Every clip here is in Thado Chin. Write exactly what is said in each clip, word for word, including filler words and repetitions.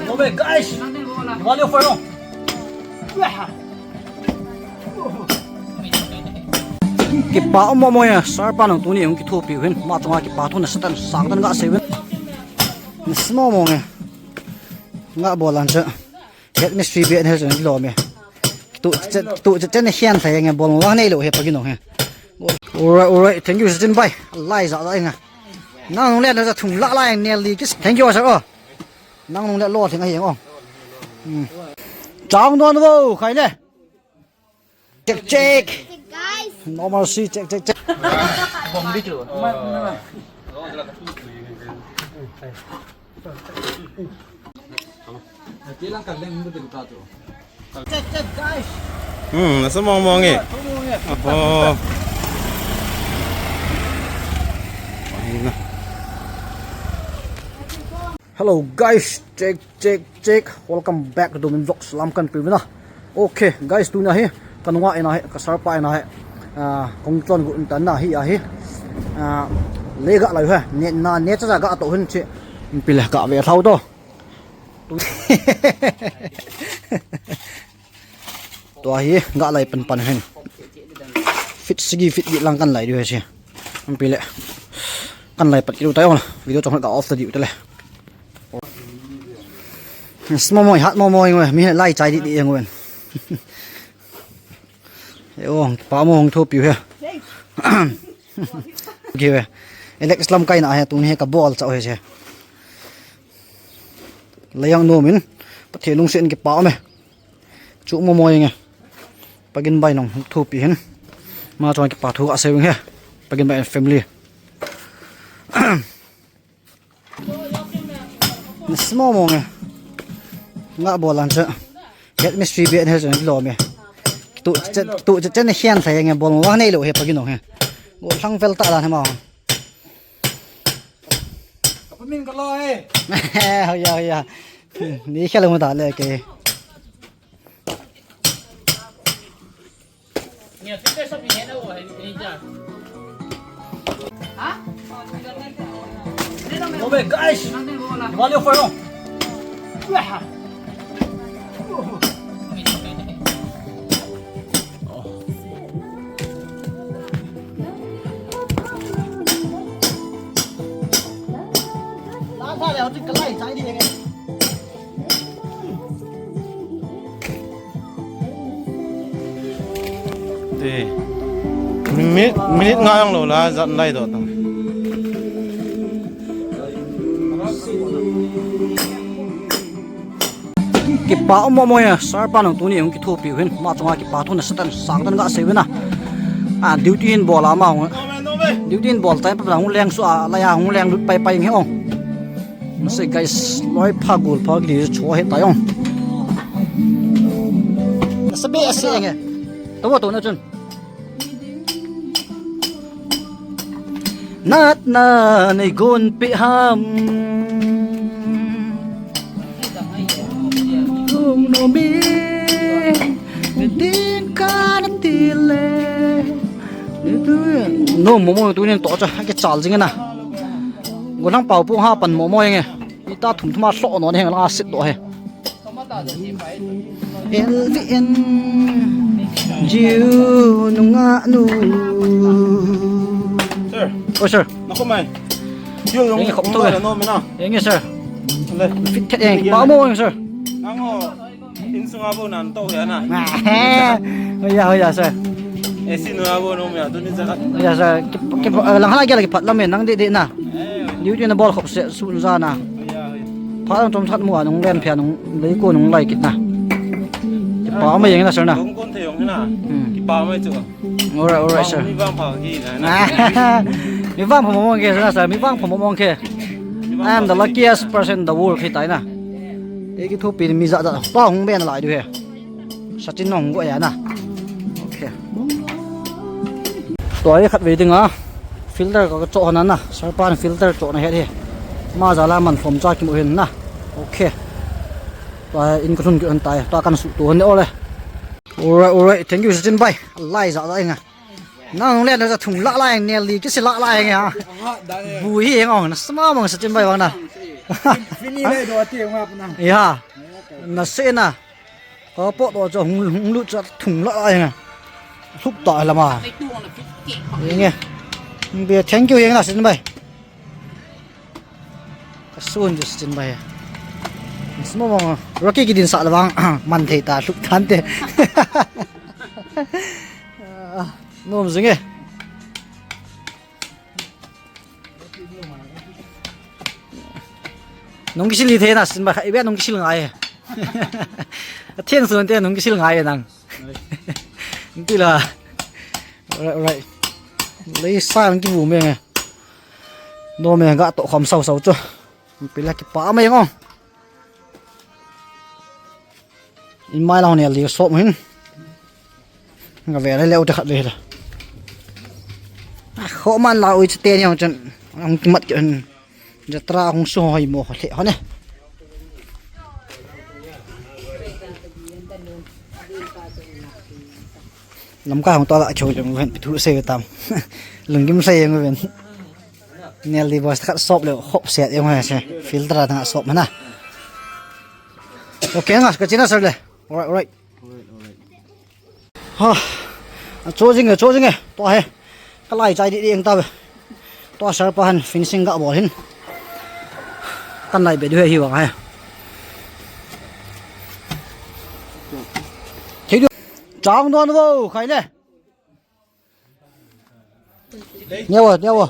Go back, guys. Valeu, foi, não. Kipa um mo mo ya, sir pa nang tuni hung kithopi uvin, ama chunga kipa thu nasatah in sangtah in gasei uvin. Small mo ya. Nga bolan cha. Head mistress be and his lo me. Tu tu chen hian thai nge bol mo nei lo he pa gin he. Alright, alright. Thank you, Sachin bhai. Lai za za nga. Nang nung le na za thung la la nge li kis. Thank you, sir. Oh. Nang nung le lo thing a hiang, oh. Hmm. Chang don vo khai le. Check, check. Check, guys. Normal si, check, check, check. Check, check, guys. Hmm, nasa mong mong eh. Apo. Ayun na. Hello guys, check, check, check. Welcome back to Domin Vlogs. Lam kan pi na. Okay guys, tuna hi kanunga ina hi, ka sir pa ina hi. Ah, kong tlon gu tan na hi ahi. Ah, le ga lai ha. Ne na ne cha ga to hun chi. Pile ga ve thau to. Tua hi ga lai pan pan hen. Fit sigi fit gi lang kan lai diu he si. An pi le. Kan lai pat diu tai ong. Video chong ka off ta diu ta le. Small mo hat mo mo ngoi mi lai chai di di ngoi. E ong pa mo hung thu piu he. Give. Alex lam kai na he tun he ka bol cha he si. Layang nom in, Pathen lungset in kipa um e. Chu mo mo nge. Pa gin bai nong thupi hin. Ama chunga kipa thu asei uvin he. Pa gin bai family. Small mo nge. Nga bolan cha. Head mistress be and his lo me. Tu tu chen hian thai nge bol mo nei lo he pa gin he. Go thang fel ta dan he ma. Kapamin ka lo eh. Hoya, hoya. Ni khel mo ta le ke. Go back, guys. Valeu, foi, não. Te. Minute, minute nga jong lou la, jan lai doh tang. Kipa um mo mo ya, sir pa nang tuni hung kithopi uvin, ama chunga kipa thu nasatah in sangtah in gasei uvin a. A, duty in bol a ama hung. Duty in bol tai pa hung leng su a, lai a hung leng lut pai pai nge ong. Nasa guys, loi pha gol pha gili cho he tai ong. Nasa be ase nge. Tawa to na chun. Natna nei gon pe ham. Kung no mi. Din ka na tile. No mo mo tu nen to cha ke chal jing na. Go lang pau pu ha pan mo mo nge. Ita thum thum a hlo no ne heng la sit do he. L V N Jiu nunga nu. Sir. Oh, sir. Nako mai. Jiu nung. Enge khop to. Nung na no mina. Enge, sir. Le. Fit thet eng. Pa mo, sir. Nango. Insunga bo nan to ya na. Hoya, hoya, sir. Esi nunga bo no mina tu ni jaga. Ya, sir. Ki, ki, lang hala gel ki pat lam nang de de na. Duty na bol khop se su ja na. Pha lang chom that mu a nung len phia nung lei ko nung lai kit na. Kipa um a jeng na sir na. Kong kon thei jong na. Hmm. Kipa um a chu. Alright, alright, sir. Mi vang pha ki na. Mi vang pha mo mo ke sir na sir. Mi vang pha mo mo ke. I am the luckiest person in the world khi tai na. Ei kithopi mi ja ja. Pa hung be na lai du he. Sachin nong go ya na. Okay. Tua hi khat ve ding a. Filter ka, ka choh hana na. Sir pan filter choh na het hi. Ama jal a man lhom cha kimu hin na. Okay. Tua in ka lhun ki hon tai. Tua kan su tu hon de ole. Alright, alright. Thank you, Sachin bhai. Lai ja ja nga. Nang le na ja thung la la nge li kisi la la nge ha. Bu hi nge ong na sama mong Sachin bhai vang na. Fini le do ti nga puna. Ya. Na se na. Ka po do cho hung hung lu cho thung la ai na. Lhuk ta la ma. Nge. Be thank you yang na sin bai. Ka sun ju sin bai. Small mo. Rocky kidin sa la bang. Man thei ta lhuk than te. Nom jing e. Nung kisil hi thei na sin ba khai be nung kisil ngai. Thien sun te nung kisil ngai nang. Ti la. Alright, alright. Lei sa nang ki bu me nge. No me ga to khom sau sau chu. Pila kipa mai ngo. In mai lau ne li sop hin. Nga ve le le u te khat ve la. A kho man la u te ni hong chan. Hong kimat ki hin. Jatra hong su hoi mo kho le ho ne. Lam ka hong to la kho jong ven pitu se tam. Lungkim se jong ven. Nel di boss khat sop le hop set jong ha se. Filter ta sop mana. Okay nga ka china sir le. Alright, alright. Ha. A cho jing e, cho jing e. To he. Ka lai chai di di eng ta be. To sir pa han finishing ga bol hin. Kan lai be du he hi wa he. Thei du. Chang don vo khai le. Nyawa, nyawa.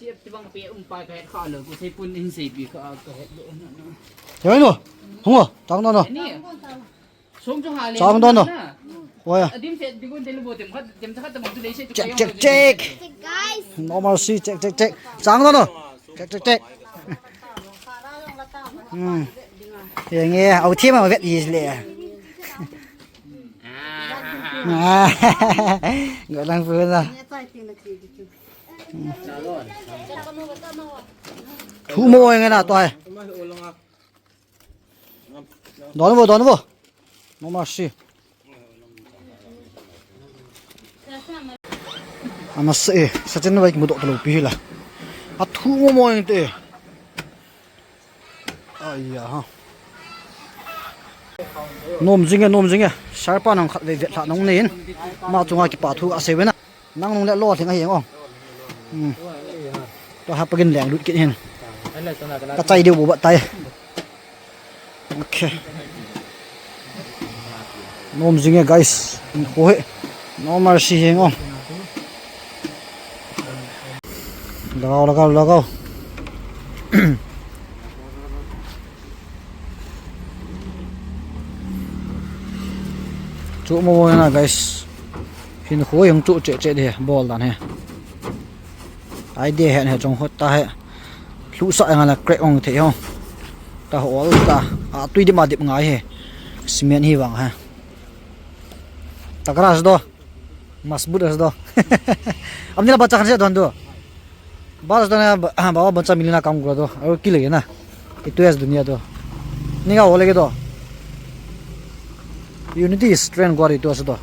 Chip ti bang pe um pa ka het kha lo, ku sei pun in sei pi kha ka het lo na na. Nyawa no. Hung o, chang no no. Ni. Som chu ha le. Chang no no. Oya. Adim se di gun de lo bo tem khat, tem khat tam tu le se tu. Check, check, check. Check, guys. No mercy, check, check, check. Chang no no. Check, check, check. Hmm. Ye nge, au thi ma vet yi le. Ah. Go lang pu na. Thu mo nge na to hai. Don vo, don vo. No mercy. Ana se, sa chen vai ki mu do to lo pi la. A thu mo mo te. Aiya ha. Nom jing e, nom jing e. Sir pa nang khat ve ve la nong nei in. Ma chunga kipa thu a se ve na. Nang nung le lo thing a hi ngo. Hmm. To ha pagin leng lut kit hin. Ka chai deu bu ba tai. Okay. Nom jing e guys. Ko he. No mercy hi ngo. Lagao, lagao, lagao. Chu mo mo na guys. Hinkho jong chu che che de bol dan he. Idea he he chong hot ta he. Lhusa nga la crack ong the ho. Ta hol ta. A tui dip ma dip ngai he. Cement hi vang he. Takara do. Masbut do. Amni la bacha khan se don do. Bas dona ba, ah, ba, ba, cha milina kam kura to. Aru ki lage na. Itu as dunia to. Ni ka hole ke to. Unity is strength kua ri to sa to.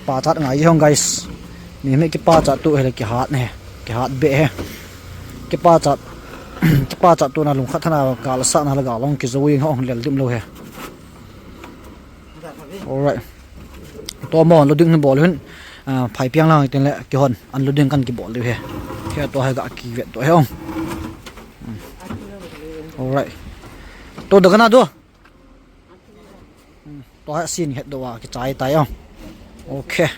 Pachat ngai hong guys. Ni me kipachat tu hele kihat ne. Kihat be he. Kipachat. Kipachat tu na lungkhat thana ka la sa na la ga long ki zo ing hong lel dim lo he. Alright. To mo unloading hin bol hin. Ah, phai piang lang tin le kihon unloading kan kibol diu he. Khe to he ga kivet to he ong. Hmm. Alright. To da kana do. Hmm. To he sin het do wa kichai tai ong. Okay.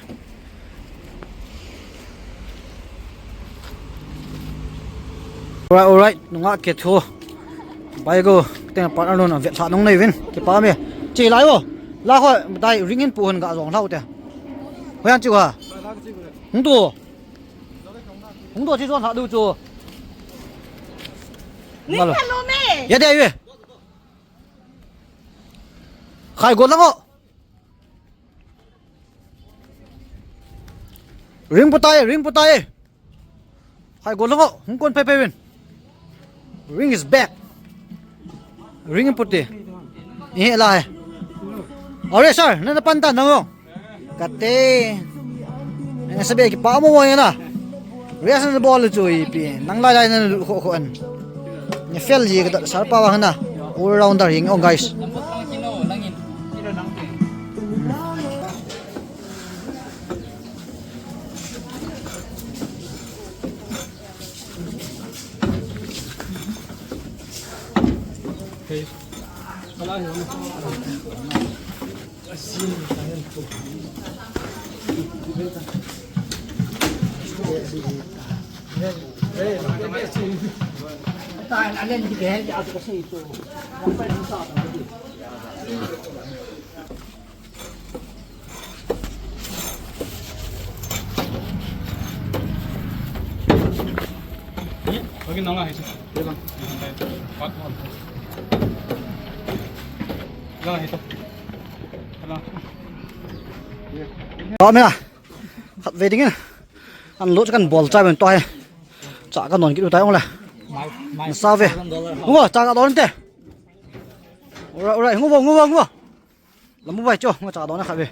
Alright, alright. Nunga ke thu. Bai go. Teng partner nun vet sa nung nei vin. Kipa me. Chi lai o. La kho dai ring in pu hon ga jong lau te. Hoian chi wa. Hung tu. Hung tu chi jong ha du chu. Ni ka lo me. Ya de ve. Khai go lang o. Ring putai, ring putai. Hai go longo, hung kon phai phai win. Ring is back. Ring puti. Ihe lai. Are sir, nana panta nango. Kate. Nasa be kipa mo mo na. Reaction bol chu ipi. Nang lai lai na lu kho kho an. Ni fel ji ka sar pa wa na. All rounder hing ong guys. Khat ve ding in. An lo kan bol cha ben to he. Cha ka non ki u tai ong le. Sa ve. Ngo cha ka don te. Ura ura ngo ngo ngo. Lamu bai cho, ngo cha don kha ve.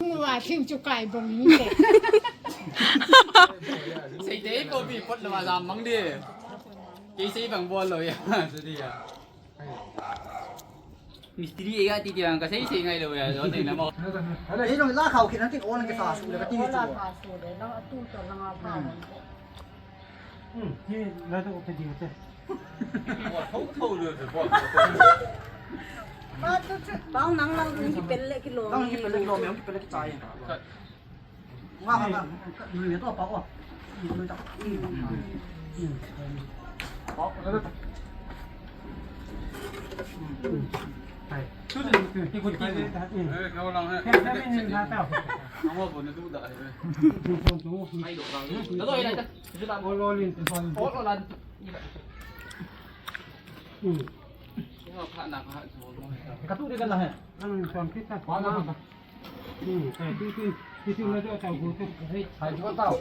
Wa thim chu kai bong ni te. Sei dei ko bi pot lo wa jam mang di. Kei sei bang bol lo ya. Sei di ya. Mistri e ga ti ti ang ka sei sei ngai lo ya. Lo te na mo. Ei, no, la khau khin an tin on ke sa su le ka ti chu. La sa su le, la tu to la nga pa. Hmm, ye la to pe di te. Wa thou thou le te bo. Ba tu chu, ba nang lang ki pel le ki lo. Lang ki pel le ki lo, me ki pel le ki chai. Nga ha ka, lui to pa ko. Lui ta. Hai. Chu chu, ki kun ki. Eh, kau lang he. Kau lang he. Ang wa bo ne du da he. Hai do lang. Da do lai ta. Chu ta. Ol ol in. Ol ol lan. Hmm. Ka tu de ka la he. Ang tuan kita. Pa na pa. Hmm, hai, tu, tu, tu, tu, na tu, tau, tu. Hai, tu, tau.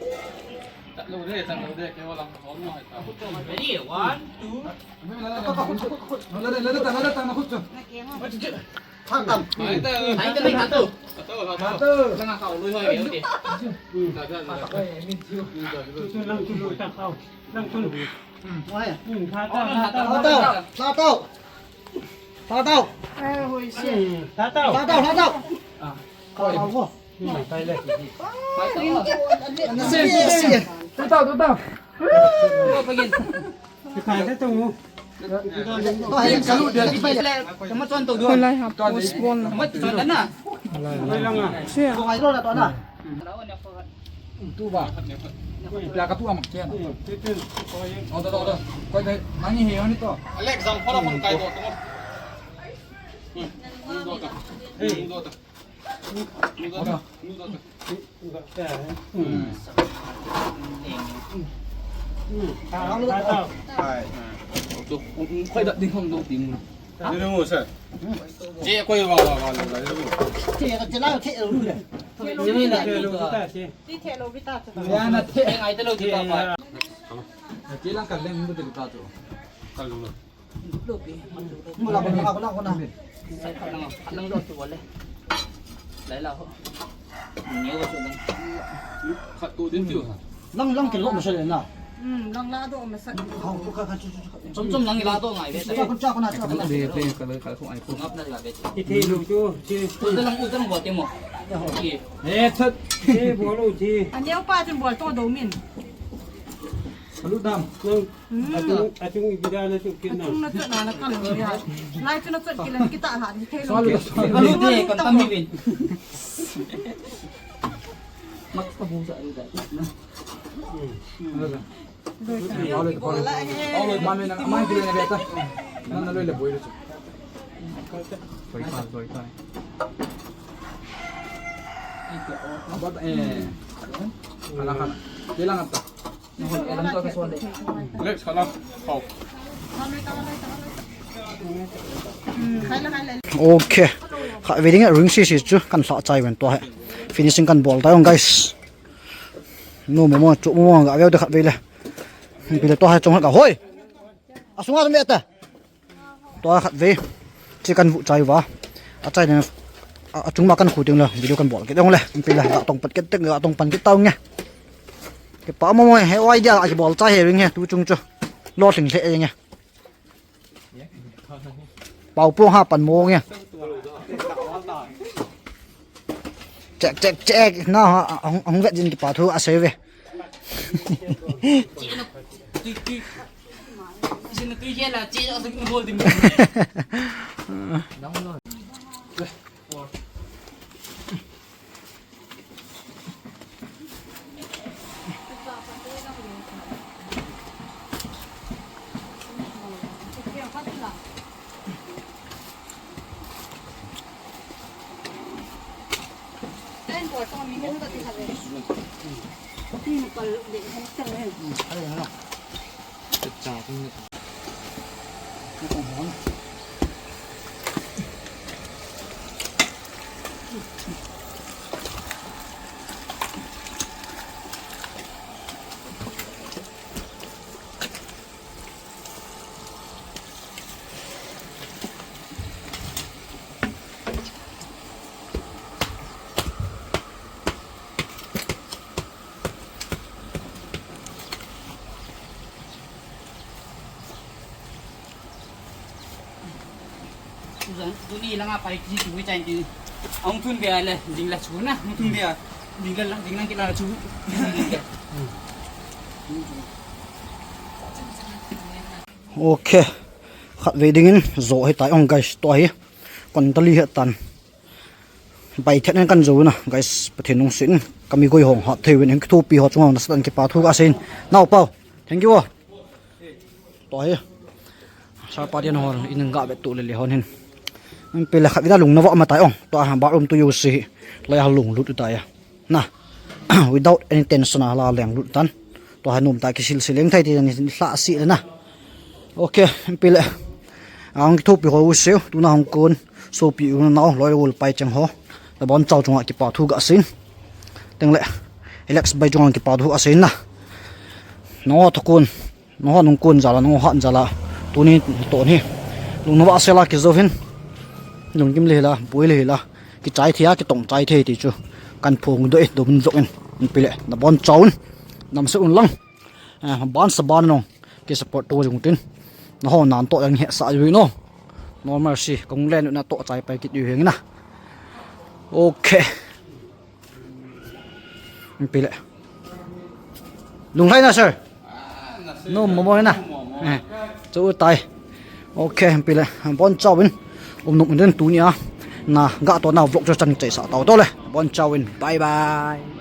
Ready, one, two. Lada, lada, lada, lada, lada, lada. Hai, tu. Hai, tu, hai, tu. Satu. Satu. Tengah kau, lu, hai, okey. Hmm. Dah, dah, dah. Tu, tu, lang, tu, lang, tau. Lang, tu. Hmm, hai. Hmm, satu, satu. Satu. Satu. Satu. Eh, hui, si. Hmm, satu. Satu, satu. Ah. Kau, kau, kau. Hmm, tai le. Si, si, si. Satu, satu. Kau pergi. Sekarang tu. Kau hai, kalau dia. Kamu contoh dua. Kon lai ha, post bol na. Kamu contoh na. Siya. Kau hai lo na to na. Tu ba. Pia ka tu am kian. Order, order. Koi dai, nang hi ni to. Alex, jam phola phone kai do to. Hmm. Ni do ta. Ni do ta. Ni do ta. Ni do ta. Hmm. Hmm. Hai. To, um, koi da ding hong do ding. Ni do mo sa. Che koi wa wa wa lo la. Che ka che la che lu le. Che lu le. Ti theh lo bita chu. Ya na theh ngai te lo ti pa pa. Ti lang kal leng bu te ta chu. Kal lo. Lo pi. Mo la ko na ko na ko na. Sai kal lang, kal lang lo chu le. Lai la ho. Ni wo chu lang. Khat tu din chu. Lang lang ke lo ma sa le na. Hmm, lang la do ma sa. Hau ko ka ka chu chu. Chom chom lang la do ngai ve. Cha ko cha ko na cha ko na. Be be kal kal ko ai ko. Ngap na la ve. Ti theh lo chu. Ti. U ta lang u ta lang bo te mo. Ti. Eh, chat. Ti bol u ti. Aneo pa tin bol to do min. Alu dam. Nang. Hmm. Atung, atung ibida na tu kin na. Atung na tu na na kan ya. Lai tu na tu kin na kita ha ni thei lo. Alu de kan tam ni bin. Mak pa bu sa alu da. Hmm. Alu da. Alu da. Alu da. Mami na, mami kilo na beta. Na na lo le boy lo. Boy pa, boy pa. Abot, eh. Ala kana. Kailangan ta. Alex, kala. Hau. Okay. Khatvei ding ring sisi chu kan lha chai ven tua hi. Finishing kan bol tai ong guys. Nu momo chu momo ga veu te khatvei le. Pi le tua hi chong ga hoi. Asunga me ta. Tua khatvei. Chi kan vu chai va. A chai ne. A chung ma kan khu ding le video kan bol kit ong le. Pi le ga tong pat kit te ga tong pan kit tau nge. Ke pa momo he idea a ki bol chai he ring he tu chung chu. Lo thing the nge. Pau pong ha pan mo nge. Check check check na ha hong vet jin kipa thu a sei ve. Tuni langa pai ki chu wi chan ti. Ang tun be ale ding la chu na, ang tun be a ding la, ding lang ki la chu. Okay. Khatvei dingin zo hi tai ong guys, tua hi. Kon tali hi tan. Bai thet nen kan zo na guys, Pathen nung sin kami goi hong hat thei win, kithopi ho chunga nasatan kipa thu ka sin. Nau pau. Thank you. Tua hi. Sir pa dian hon in ga bet tu le le hon hin. Pi le khatvei da lung na va ma tai ong. Tua ha bathroom tu use hi. Lai ha lung lut u tai a. Na. Without any tension a la leng lut tan. Tua ha nom ta kisil sil leng thai ti ni hla si le na. Okay, pi le. Ang kithopi ho u seu, tuna hong kon, sopi u nau, loi ul pai cheng ho. La bon chau chunga kipa thu ka sin. Teng le. Alex bai chunga kipa thu ka sin na. No thokun. Nangho nung kun jala, nangho hat jala. Tuni to ni. Lung na va sela kizo hin. Lungkim le la, boi le la. Kichai thei a, kitong chai thei ti chu. Kan phong do e, do mun zo in. Pi le, na bon chau un. Nam se un lang. Eh, ban sa ban nong. Ki support to jung tin. Nangho nan to yang he sa ju no. Normal si, kong len na to chai pai kit ju heng na. Okay. Pi le. Lunglhai na, sir. No, momo na. Eh, chu tai. Okay, pi le. Bon chau in. Um nung den tu ni a. Na ga to na vlog chu chan chai sa tau to le. Bon chau in. Bye bye.